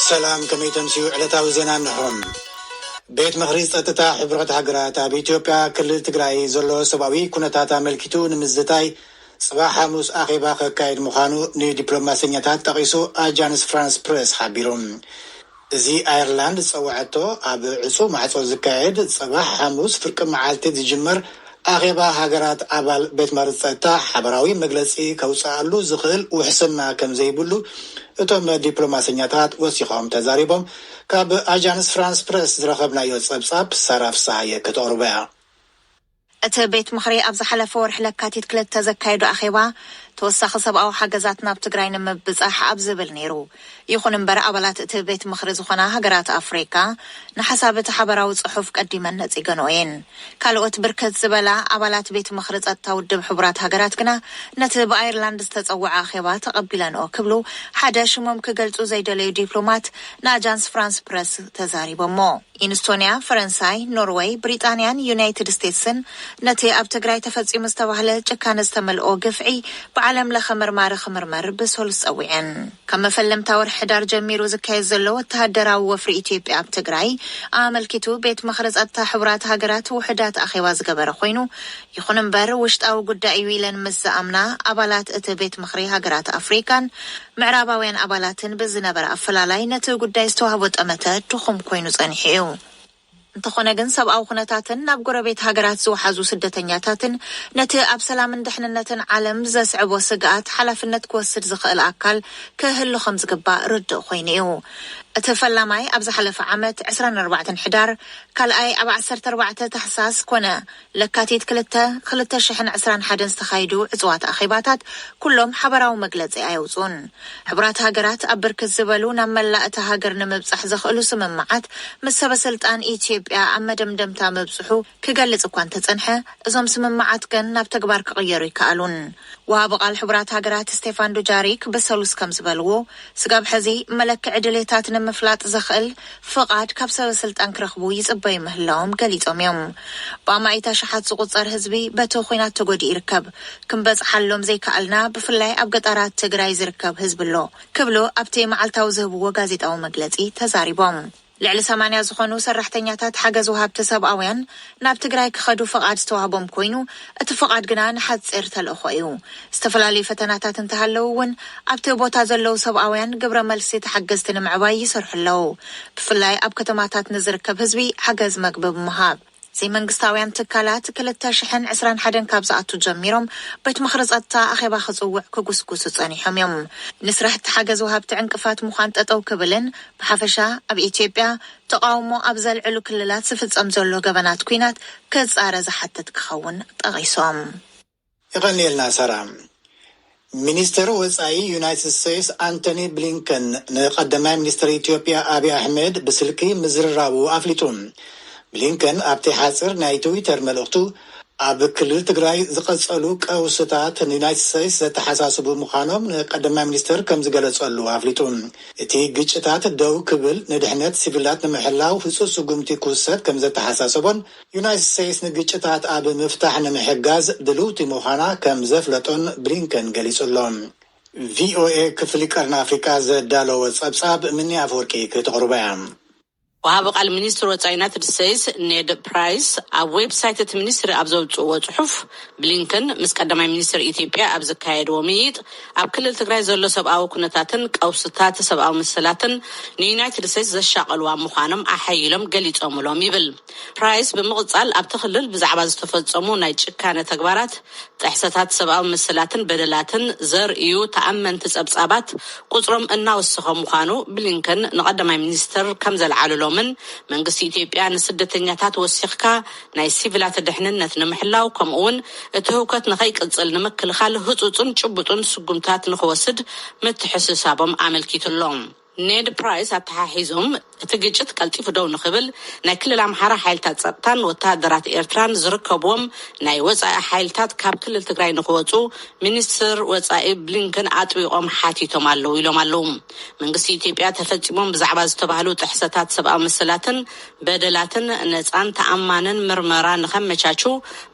ሰላም፣ ከመይ ተምስዩ? ዕለታዊ ዜና እንሆ። ቤት ምኽሪ ጸጥታ ሕቡራት ሃገራት ኣብ ኢትዮጵያ ክልል ትግራይ ዘሎ ሰብኣዊ ኩነታት ኣመልኪቱ ንምዝታይ ጽባሕ ሓሙስ ኣኼባ ከካየድ ምዃኑ ንዲፕሎማሰኛታት ጠቒሱ ኣጃንስ ፍራንስ ፕሬስ ሓቢሩ። እዚ ኣየርላንድ ዝጸውዐቶ ኣብ ዕጹው ማዕጾ ዝካየድ ጽባሕ ሓሙስ ፍርቂ መዓልቲ ዝጅመር ኣኼባ ሃገራት ኣባል ቤት ምኽሪ ጸጥታ ሓበራዊ መግለጺ ከውጽኣሉ ዝኽእል ውሕስና ከም ዘይብሉ እቶም ዲፕሎማሰኛታት ወሲኾም ተዛሪቦም። ካብ ኣጃንስ ፍራንስ ፕረስ ዝረኸብናዮ ጸብጻብ ሳራ ፍስሃየ ከተቕርቦ እያ። እቲ ቤት ምኽሪ ኣብ ዝሓለፈ ወርሒ ለካቲት ክልተ ዘካየዶ ኣኼባ ተወሳኺ ሰብኣዊ ሓገዛት ናብ ትግራይ ንምብጻሕ ኣብ ዝብል ነይሩ። ይኹን እምበር ኣባላት እቲ ቤት ምኽሪ ዝኾና ሃገራት ኣፍሪካ ንሓሳብ እቲ ሓበራዊ ጽሑፍ ቀዲመን ነጺገንኦ እየን። ካልኦት ብርክት ዝበላ ኣባላት ቤት ምኽሪ ጸጥታ ውድብ ሕቡራት ሃገራት ግና ነቲ ብኣየርላንድ ዝተጸውዐ ኣኼባ ተቐቢለንኦ ክብሉ ሓደ ሽሞም ክገልጹ ዘይደለዩ ዲፕሎማት ንኣጃንስ ፍራንስ ፕረስ ተዛሪቦሞ። ኢንስቶንያ፣ ፈረንሳይ፣ ኖርወይ፣ ብሪጣንያን ዩናይትድ ስቴትስን ነቲ ኣብ ትግራይ ተፈጺሙ ዝተባህለ ጭካነ ዝተመልኦ ግፍዒ ብዓለም ለኸ መርማሪ ክምርመር ብሰሉስ ጸዊዐን። ካብ መፈለምታ ወርሒ ሕዳር ጀሚሩ ዝካየድ ዘሎ ወተሃደራዊ ወፍሪ ኢትዮጵያ ኣብ ትግራይ ኣመልኪቱ ቤት ምኽሪ ጸጥታ ሕቡራት ሃገራት ውሕዳት ኣኼባ ዝገበረ ኮይኑ፣ ይኹን እምበር ውሽጣዊ ጉዳይ እዩ ኢለን ምስ ዝኣምና ኣባላት እቲ ቤት ምኽሪ ሃገራት ኣፍሪካን ምዕራባውያን ኣባላትን ብዝነበረ ኣፈላላይ ነቲ ጉዳይ ዝተዋህቦ ጠመተ ድኹም ኮይኑ ጸኒሑ እዩ። እንተኾነ ግን ሰብኣዊ ኩነታትን ናብ ጎረቤት ሃገራት ዝወሓዙ ስደተኛታትን ነቲ ኣብ ሰላምን ድሕንነትን ዓለም ዘስዕቦ ስግኣት ሓላፍነት ክወስድ ዝኽእል ኣካል ክህሉ ከም ዝግባእ ርዱእ ኮይኑ እዩ። እቲ ፈላማይ ኣብ ዝሓለፈ ዓመት ዕስራን ኣርባዕተን ሕዳር፣ ካልኣይ ኣብ ዓሰርተ ኣርባዕተ ታሕሳስ ኮነ ለካቲት ክልተ፣ ክልተ ሽሕን ዕስራን ሓደን ዝተኻየዱ ዕጽዋት ኣኼባታት ኩሎም ሓበራዊ መግለጺ ኣየውጽኡን። ሕቡራት ሃገራት ኣብ ብርክት ዝበሉ ናብ መላእ እታ ሃገር ንምብጻሕ ዘኽእሉ ስምምዓት ምስ ሰበ ስልጣን ኢትዮጵያ ኣብ መደምደምታ ምብጽሑ ክገልጽ እኳ እንተጸንሐ፣ እዞም ስምምዓት ግን ናብ ተግባር ክቕየሩ ይከኣሉን። ወሃቢ ቃል ሕቡራት ሃገራት ስቴፋን ዱጃሪክ ብሰሉስ ከም ዝበልዎ፣ ስጋብ ሕዚ መለክዒ ድሌታት ንምፍላጥ ዘኽእል ፍቓድ ካብ ሰበ ስልጣን ክረኽቡ ይጽበዩ ምህላዎም ገሊጾም እዮም። ብኣማኢት ኣሽሓት ዝቑጸር ህዝቢ በቲ ኹናት ተጎዲኡ ይርከብ። ክንበጽሓሎም ዘይከኣልና ብፍላይ ኣብ ገጠራት ትግራይ ዝርከብ ህዝቢ ኣሎ ክብሉ ኣብቲ መዓልታዊ ዝህብዎ ጋዜጣዊ መግለጺ ተዛሪቦም። ልዕሊ ሰማንያ ዝኾኑ ሰራሕተኛታት ሓገዝ ወሃብቲ ሰብኣውያን ናብ ትግራይ ክኸዱ ፍቓድ ዝተዋህቦም ኮይኑ፣ እቲ ፍቓድ ግና ንሓጺር ተልእኾ እዩ። ዝተፈላለዩ ፈተናታት እንተሃለዉ እውን ኣብቲ ቦታ ዘለዉ ሰብኣውያን ግብረ መልሲ ተሓገዝቲ ንምዕባይ ይሰርሑ ኣለዉ። ብፍላይ ኣብ ከተማታት ንዝርከብ ህዝቢ ሓገዝ መግቢ ብምሃብ። ዘይመንግስታውያን ትካላት ክልተ ሽሕን ዕስራን ሓደን ካብ ዝኣቱ ጀሚሮም ቤት ምኽሪ ጸጥታ ኣኼባ ክጽውዕ ክጉስጉሱ ጸኒሖም እዮም። ንስራሕቲ ሓገዝ ወሃብቲ ዕንቅፋት ምዃን ጠጠው ክብልን ብሓፈሻ ኣብ ኢትዮጵያ ተቓውሞ ኣብ ዘልዕሉ ክልላት ዝፍጸም ዘሎ ገበናት ኲናት ክጻረ ዝሓትት ክኸውን ጠቒሶም። የቐንየልና ሰራ። ሚኒስትር ወጻኢ ዩናይትድ ስቴትስ ኣንቶኒ ብሊንከን ንቀዳማይ ሚኒስትር ኢትዮጵያ ኣብይ ኣሕመድ ብስልኪ ምዝርራቡ ኣፍሊጡ። ብሊንከን ኣብቲ ሓጺር ናይ ትዊተር መልእኽቱ ኣብ ክልል ትግራይ ዝቐጸሉ ቀውስታት ንዩናይትድ ስቴትስ ዘተሓሳስቡ ምዃኖም ንቀዳማይ ሚኒስትር ከም ዝገለጸሉ ኣፍሊጡ። እቲ ግጭታት ደው ክብል ንድሕነት ሲቪላት ንምሕላው ህጹጽ ስጉምቲ ክውሰድ ከም ዘተሓሳሰቦን ዩናይትድ ስቴትስ ንግጭታት ኣብ ምፍታሕ ንምሕጋዝ ድልውቲ ምዃና ከም ዘፍለጦን ብሊንከን ገሊጹ ኣሎ። ቪኦኤ ክፍሊ ቀርኒ ኣፍሪቃ ዘዳለወ ጸብጻብ ምኒ ኣፈወርቂ ክተቕርቦ እያ። ወሃቢ ቃል ሚኒስትር ወጻኢ ዩናይትድ ስቴትስ ኔድ ፕራይስ ኣብ ዌብሳይት እቲ ሚኒስትሪ ኣብ ዘውጽእዎ ጽሑፍ፣ ብሊንከን ምስ ቀዳማይ ሚኒስትር ኢትዮጵያ ኣብ ዘካየድዎ ምይይጥ ኣብ ክልል ትግራይ ዘሎ ሰብኣዊ ኩነታትን ቀውስታት ሰብኣዊ መሰላትን ንዩናይትድ ስቴትስ ዘሻቐልዋ ምዃኖም ኣሓይሎም ገሊጾምሎም ይብል። ፕራይስ ብምቕጻል ኣብቲ ክልል ብዛዕባ ዝተፈጸሙ ናይ ጭካነ ተግባራት፣ ጥሕሰታት ሰብኣዊ መሰላትን በደላትን ዘርእዩ ተኣመንቲ ጸብጻባት ቁጽሮም እናወሰኸ ምዃኑ ብሊንከን ንቐዳማይ ሚኒስትር ከም ዘልዓሉሎምን መንግስቲ ኢትዮጵያ ንስደተኛታት ወሲኽካ ናይ ሲቪላት ድሕንነት ንምሕላው ከምኡውን እቲ ህውከት ንኸይቅጽል ንምክልኻል ህጹጽን ጭቡጥን ስጉምታት ንኽወስድ ምትሕስሳቦም ኣመልኪቱ ኣሎ። ኔድ ፕራይስ ኣተሓሒዞም፣ እቲ ግጭት ቀልጢፉ ደው ንኽብል ናይ ክልል ኣምሓራ ሓይልታት ጸጥታን ወተሃደራት ኤርትራን ዝርከብዎም ናይ ወጻኢ ሓይልታት ካብ ክልል ትግራይ ንኽወጹ ሚኒስትር ወጻኢ ብሊንከን ኣጥቢቖም ሓቲቶም ኣለዉ ኢሎም ኣለዉ። መንግስቲ ኢትዮጵያ ተፈጺሞም ብዛዕባ ዝተባህሉ ጥሕሰታት ሰብኣዊ መሰላትን በደላትን ነጻን ተኣማንን ምርመራ ንኸመቻቹ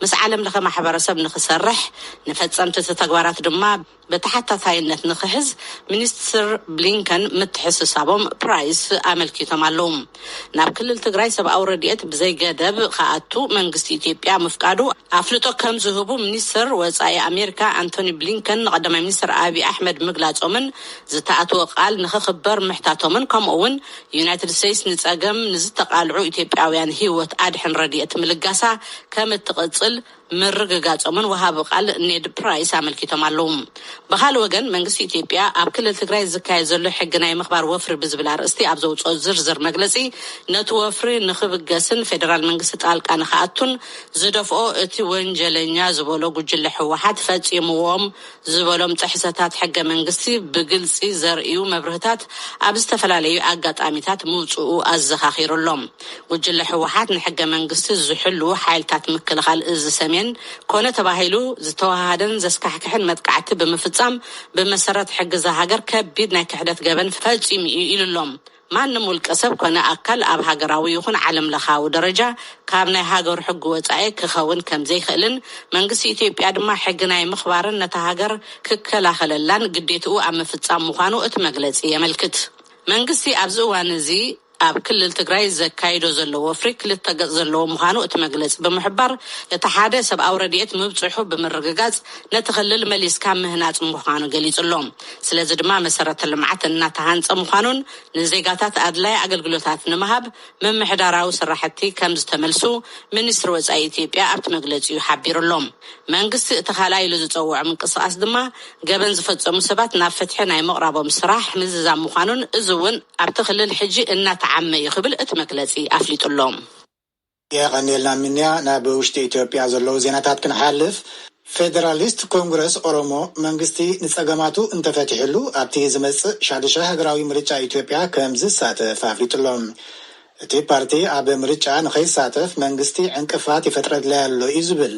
ምስ ዓለም ለኸ ማሕበረሰብ ንኽሰርሕ፣ ንፈጸምቲ እቲ ተግባራት ድማ ብተሓታታይነት ንኽሕዝ ሚኒስትር ብሊንከን ምትሕስ ስሳቦም ፕራይስ ኣመልኪቶም ኣለዉ። ናብ ክልል ትግራይ ሰብኣዊ ረድኤት ብዘይ ገደብ ክኣቱ መንግስቲ ኢትዮጵያ ምፍቃዱ ኣፍልጦ ከም ዝህቡ ሚኒስትር ወጻኢ ኣሜሪካ ኣንቶኒ ብሊንከን ንቀዳማይ ሚኒስትር ኣብይ ኣሕመድ ምግላጾምን ዝተኣትወ ቃል ንኽኽበር ምሕታቶምን፣ ከምኡ እውን ዩናይትድ ስቴትስ ንጸገም ንዝተቓልዑ ኢትዮጵያውያን ህይወት ኣድሕን ረድኤት ምልጋሳ ከም እትቕጽል ምርግጋጾምን ወሃቢ ቃል ኔድ ፕራይስ ኣመልኪቶም ኣለዉ። ብኻልእ ወገን መንግስቲ ኢትዮጵያ ኣብ ክልል ትግራይ ዝካየድ ዘሎ ሕጊ ናይ ምኽባር ወፍሪ ብዝብል ኣርእስቲ ኣብ ዘውፅኦ ዝርዝር መግለፂ፣ ነቲ ወፍሪ ንኽብገስን ፌደራል መንግስቲ ጣልቃ ንኽኣቱን ዝደፍኦ እቲ ወንጀለኛ ዝበሎ ጉጅለ ህወሓት ፈፂምዎም ዝበሎም ጥሕሰታት ሕገ መንግስቲ ብግልፂ ዘርእዩ መብርህታት ኣብ ዝተፈላለዩ ኣጋጣሚታት ምውፅኡ ኣዘኻኺሩ ኣሎ። ጉጅለ ህወሓት ንሕገ መንግስቲ ዝሕልዉ ሓይልታት ምክልኻል እዚ ሰሜን ኮነ ተባሂሉ ዝተዋሃደን ዘስካሕክሕን መጥቃዕቲ ብምፍጻም ብመሰረት ሕጊ እዛ ሃገር ከቢድ ናይ ክሕደት ገበን ፈጺሙ እዩ ኢሉ ኣሎ። ማንም ውልቀ ሰብ ኮነ ኣካል ኣብ ሃገራዊ ይኹን ዓለም ለኻዊ ደረጃ ካብ ናይ ሃገሩ ሕጊ ወጻኢ ክኸውን ከም ዘይኽእልን መንግስቲ ኢትዮጵያ ድማ ሕጊ ናይ ምኽባርን ነታ ሃገር ክከላኸለላን ግዴትኡ ኣብ ምፍጻም ምዃኑ እቲ መግለጺ የመልክት። መንግስቲ ኣብዚ እዋን እዚ ኣብ ክልል ትግራይ ዘካይዶ ዘሎ ወፍሪ ክልተ ገጽ ዘለዎ ምዃኑ እቲ መግለጺ ብምሕባር፣ እቲ ሓደ ሰብኣዊ ረድኤት ምብጽሑ ብምርግጋጽ ነቲ ክልል መሊስካ ምህናጽ ምዃኑ ገሊጹ ኣሎ። ስለዚ ድማ መሰረተ ልምዓት እናተሃንጸ ምዃኑን ንዜጋታት ኣድላይ ኣገልግሎታት ንምሃብ ምምሕዳራዊ ስራሕቲ ከም ዝተመልሱ ሚኒስትሪ ወጻኢ ኢትዮጵያ ኣብቲ መግለጺኡ ሓቢሩ ኣሎ። መንግስቲ እቲ ካልኣይ ኢሉ ዝጸውዖ ምንቅስቓስ ድማ ገበን ዝፈጸሙ ሰባት ናብ ፍትሒ ናይ ምቕራቦም ስራሕ ምዝዛም ምዃኑን፣ እዚ እውን ኣብቲ ክልል ሕጂ እናተዓመ እዩ ክብል እቲ መግለጺ ኣፍሊጡ ኣሎ። የቐንየልና ሚንያ። ናብ ውሽጢ ኢትዮጵያ ዘለዉ ዜናታት ክንሓልፍ፣ ፌደራሊስት ኮንግረስ ኦሮሞ መንግስቲ ንጸገማቱ እንተፈቲሕሉ ኣብቲ ዝመጽእ ሻዱሻይ ሃገራዊ ምርጫ ኢትዮጵያ ከም ዝሳተፍ ኣፍሊጡ ኣሎ። እቲ ፓርቲ ኣብ ምርጫ ንኸይሳተፍ መንግስቲ ዕንቅፋት ይፈጥረለይ ኣሎ እዩ ዝብል።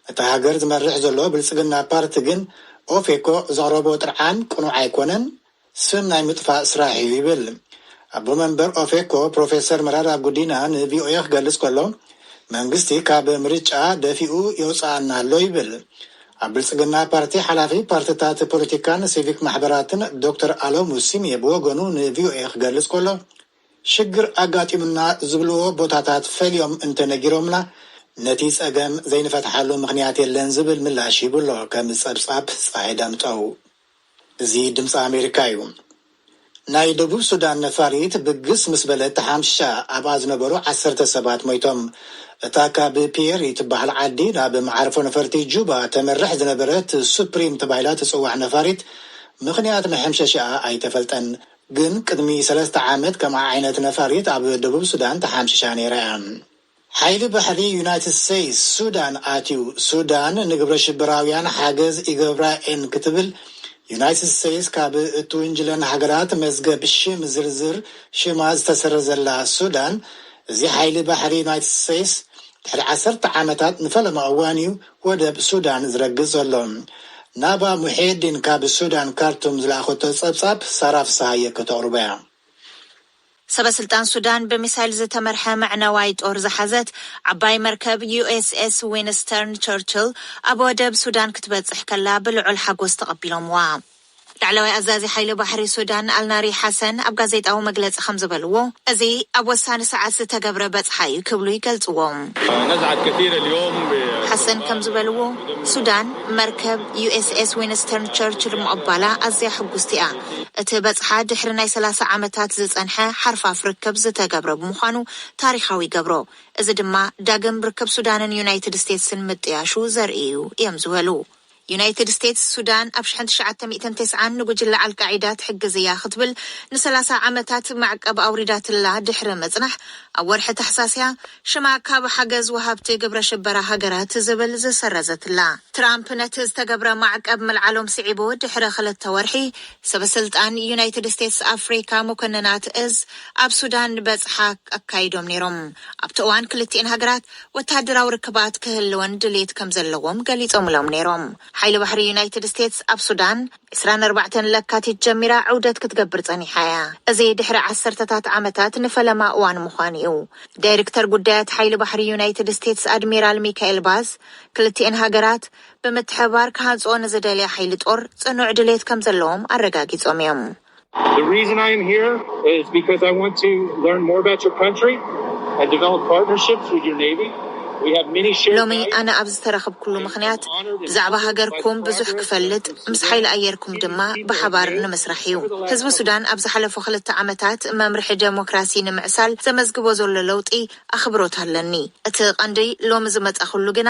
ነታ ሃገር ዝመርሕ ዘሎ ብልጽግና ፓርቲ ግን ኦፌኮ ዘቕረቦ ጥርዓን ቅኑዕ ኣይኮነን፣ ስም ናይ ምጥፋእ ስራሕ እዩ ይብል። ኣቦ መንበር ኦፌኮ ፕሮፌሰር መራራ ጉዲና ንቪኦኤ ክገልጽ ከሎ፣ መንግስቲ ካብ ምርጫ ደፊኡ የውፅኣና ኣሎ ይብል። ኣብ ብልጽግና ፓርቲ ሓላፊ ፓርትታት ፖለቲካን ሲቪክ ማሕበራትን ዶክተር ኣሎሙ ሲሜ ብወገኑ ንቪኦኤ ክገልጽ ከሎ፣ ሽግር ኣጋጢሙና ዝብልዎ ቦታታት ፈልዮም እንተነጊሮምና፣ ነቲ ጸገም ዘይንፈትሓሉ ምኽንያት የለን ዝብል ምላሽ ሂቡ ኣሎ። ከም ጸብጻብ ፀሓይ ዳምጠው። እዚ ድምፂ ኣሜሪካ እዩ። ናይ ደቡብ ሱዳን ነፋሪት ብግስ ምስ በለት ተሓምሽሻ፣ ኣብኣ ዝነበሩ ዓሰርተ ሰባት ሞይቶም። እታ ካብ ፒየሪ ትበሃል ዓዲ ናብ መዓርፎ ነፈርቲ ጁባ ተመርሕ ዝነበረት ሱፕሪም ተባሂላ ትፅዋዕ ነፋሪት ምኽንያት መሐምሸሽኣ ኣይተፈልጠን። ግን ቅድሚ ሰለስተ ዓመት ከምኣ ዓይነት ነፋሪት ኣብ ደቡብ ሱዳን ተሓምሽሻ ነይራ እያ። ሓይሊ ባሕሪ ዩናይትድ ስቴትስ ሱዳን ኣትዩ። ሱዳን ንግብረ ሽበራውያን ሓገዝ ይገብራ እየን ክትብል ዩናይትድ ስቴትስ ካብ እትውንጅለን ሃገራት መዝገብ ሽም ዝርዝር ሽማ ዝተሰረዘላ ሱዳን፣ እዚ ሓይሊ ባሕሪ ዩናይትድ ስቴትስ ድሕሪ ዓሰርተ ዓመታት ንፈለማ እዋን እዩ ወደብ ሱዳን ዝረግጽ ዘሎ። ናባ ሙሄዲን ካብ ሱዳን ካርቱም ዝለኣኸቶ ጸብጻብ ሳራ ፍስሃየ ከተቕርቦ እያ። ሰበ ስልጣን ሱዳን ብሚሳይል ዝተመርሐ መዕነዋይ ጦር ዝሓዘት ዓባይ መርከብ ዩ ኤስ ኤስ ዊንስተርን ቸርችል ኣብ ወደብ ሱዳን ክትበጽሕ ከላ ብልዑል ሓጎስ ተቐቢሎምዋ። ላዕለዋይ ኣዛዚ ሓይሊ ባሕሪ ሱዳን ኣልናሪ ሓሰን ኣብ ጋዜጣዊ መግለጺ ከም ዝበልዎ፣ እዚ ኣብ ወሳኒ ሰዓት ዝተገብረ በጽሓ እዩ ክብሉ ይገልጽዎ። نزعت كثير اليوم ب- ሓሰን ከም ዝበልዎ፣ ሱዳን መርከብ ዩ ኤስ ኤስ ዊንስተርን ቸርችል ምቕባላ ኣዝያ ሕጉስቲ እያ። እቲ በጽሓ ድሕሪ ናይ ሰላሳ ዓመታት ዝጸንሐ ሓርፋፍ ርክብ ዝተገብረ ብምዃኑ ታሪኻዊ ይገብሮ። እዚ ድማ ዳግም ርክብ ሱዳንን ዩናይትድ ስቴትስን ምጥያሹ ዘርኢ እዩ እዮም ዝበሉ። ዩናይትድ ስቴትስ ሱዳን ኣብ ሽሕን ትሽዓተ ሚእትን ተስዓን ንጉጅለ ኣልቃዒዳ ትሕግዝ እያ ክትብል ንሰላሳ ዓመታት ማዕቀብ ኣውሪዳትላ ድሕሪ ምጽናሕ፣ ኣብ ወርሒ ታሕሳስያ ሽማ ካብ ሓገዝ ወሃብቲ ግብረ ሽበራ ሃገራት ዝብል ዝሰረዘትላ። ትራምፕ ነቲ ዝተገብረ ማዕቀብ ምልዓሎም ስዒቡ ድሕሪ ክልተ ወርሒ፣ ሰበ ስልጣን ዩናይትድ ስቴትስ ኣፍሪካ መኮንናት እዝ ኣብ ሱዳን በጽሓ ኣካይዶም ነይሮም። ኣብቲ እዋን ክልቲኤን ሃገራት ወታደራዊ ርክባት ክህልወን ድሌት ከም ዘለዎም ገሊጾምሎም ነይሮም። ሓይሊ ባሕሪ ዩናይትድ ስቴትስ ኣብ ሱዳን ዕስራን ኣርባዕተን ለካቲት ጀሚራ ዑደት ክትገብር ጸኒሓ እያ። እዚ ድሕሪ ዓሰርተታት ዓመታት ንፈለማ እዋን ምዃኑ እዩ። ዳይሬክተር ጉዳያት ሓይሊ ባሕሪ ዩናይትድ ስቴትስ ኣድሚራል ሚካኤል ባዝ፣ ክልቲኤን ሃገራት ብምትሕብባር ክሃንጽኦ ንዝደልያ ሓይሊ ጦር ጽኑዕ ድሌት ከም ዘለዎም ኣረጋጊጾም እዮም። The reason I am here is because I want to learn more about your country and develop partnerships with your Navy. We have many shared ሎሚ values. ኣነ ኣብ ዝተረኽብኩሉ ምኽንያት ብዛዕባ ሃገርኩም ብዙሕ ክፈልጥ፣ ምስ ሓይሊ ኣየርኩም ድማ ብሓባር ንምስራሕ እዩ። ህዝቢ ሱዳን ኣብ ዝሓለፉ ክልተ ዓመታት መምርሒ ዴሞክራሲ ንምዕሳል ዘመዝግቦ ዘሎ ለውጢ ኣኽብሮት ኣለኒ። እቲ ቀንዲ ሎሚ ዝመጻኹሉ ግና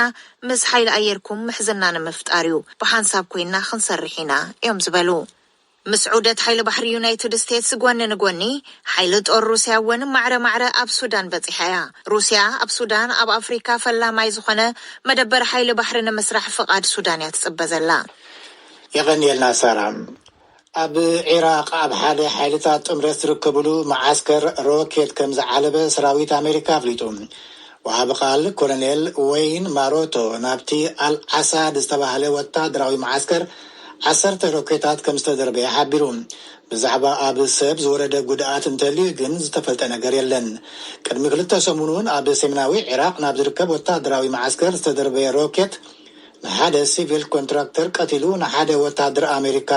ምስ ሓይሊ ኣየርኩም ምሕዝና ንምፍጣር እዩ። ብሓንሳብ ኮይና ክንሰርሕ ኢና እዮም ዝበሉ። ምስ ዑደት ሓይሊ ባሕሪ ዩናይትድ ስቴትስ ጎኒ ንጎኒ ሓይሊ ጦር ሩስያ እውን ማዕረ ማዕረ ኣብ ሱዳን በጺሓ እያ። ሩስያ ኣብ ሱዳን ኣብ ኣፍሪካ ፈላማይ ዝኾነ መደበር ሓይሊ ባሕሪ ንምስራሕ ፍቓድ ሱዳን እያ ትጽበ ዘላ። የቐንየልና ሳራ። ኣብ ዒራቕ ኣብ ሓደ ሓይልታት ጥምረት ዝርከብሉ መዓስከር ሮኬት ከም ዝዓለበ ሰራዊት ኣሜሪካ ኣፍሊጡ። ወሃቢ ቃል ኮሎኔል ወይን ማሮቶ ናብቲ ኣል ዓሳድ ዝተባህለ ወታደራዊ መዓስከር ዓሰርተ ሮኬታት ከም ዝተደርበየ ሓቢሩ። ብዛዕባ ኣብ ሰብ ዝወረደ ጉድኣት እንተልዩ ግን ዝተፈልጠ ነገር የለን። ቅድሚ ክልተ ሰሙን እውን ኣብ ሰሜናዊ ዒራቕ ናብ ዝርከብ ወታደራዊ መዓስከር ዝተደርበየ ሮኬት ንሓደ ሲቪል ኮንትራክተር ቀቲሉ ንሓደ ወታደር ኣሜሪካ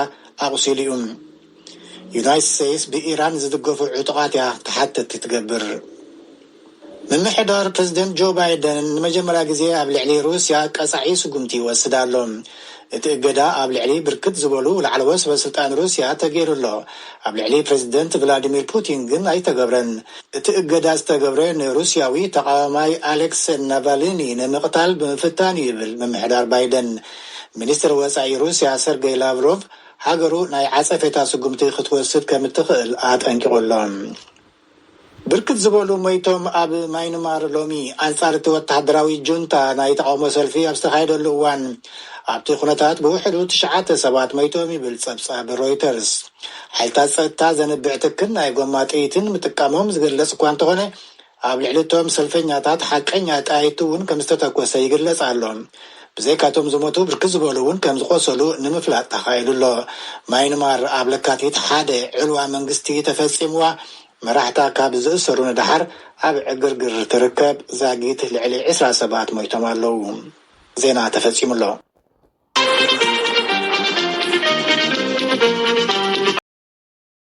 ኣቑሲሉ እዩ። ዩናይትድ ስቴትስ ብኢራን ዝድገፉ ዕጡቓት እያ ተሓተቲ ትገብር። ምምሕዳር ፕሬዚደንት ጆ ባይደን ንመጀመርያ ግዜ ኣብ ልዕሊ ሩስያ ቀጻዒ ስጉምቲ ይወስድ ኣሎ። እቲ እገዳ ኣብ ልዕሊ ብርክት ዝበሉ ላዕለዎት ሰበስልጣን ሩስያ ተገይሩ ኣሎ። ኣብ ልዕሊ ፕሬዚደንት ቭላዲሚር ፑቲን ግን ኣይተገብረን። እቲ እገዳ ዝተገብረ ንሩስያዊ ተቃዋማይ ኣሌክስ ናቫልኒ ንምቕታል ብምፍታን እዩ ይብል ምምሕዳር ባይደን። ሚኒስትር ወጻኢ ሩስያ ሰርገይ ላቭሮቭ ሃገሩ ናይ ዓጸፌታ ስጉምቲ ክትወስድ ከም እትኽእል ኣጠንቂቑ ኣሎ። ብርክት ዝበሉ ሞይቶም። ኣብ ማይንማር ሎሚ ኣንጻር እቲ ወተሃደራዊ ጁንታ ናይ ተቃውሞ ሰልፊ ኣብ ዝተኻየደሉ እዋን ኣብቲ ኩነታት ብውሕዱ ትሽዓተ ሰባት ሞይቶም ይብል ጸብጻብ ሮይተርስ። ሓይልታት ጸጥታ ዘንብዕ ትክን ናይ ጎማ ጥይትን ምጥቃሞም ዝግለጽ እኳ እንተኾነ ኣብ ልዕሊ እቶም ሰልፈኛታት ሓቀኛ ጣይቱ እውን ከም ዝተተኮሰ ይግለጽ ኣሎ። ብዘይካቶም ዝሞቱ ብርክት ዝበሉ እውን ከም ዝቆሰሉ ንምፍላጥ ተኻኢሉ ኣሎ። ማይንማር ኣብ ለካቲት ሓደ ዕልዋ መንግስቲ ተፈጺምዋ መራሕታ ካብ ዝእሰሩ ንደሓር ኣብ ዕግርግር ትርከብ ዛጊት ልዕሊ ዕስራ ሰባት ሞይቶም ኣለዉ። ዜና ተፈጺሙ ኣሎ።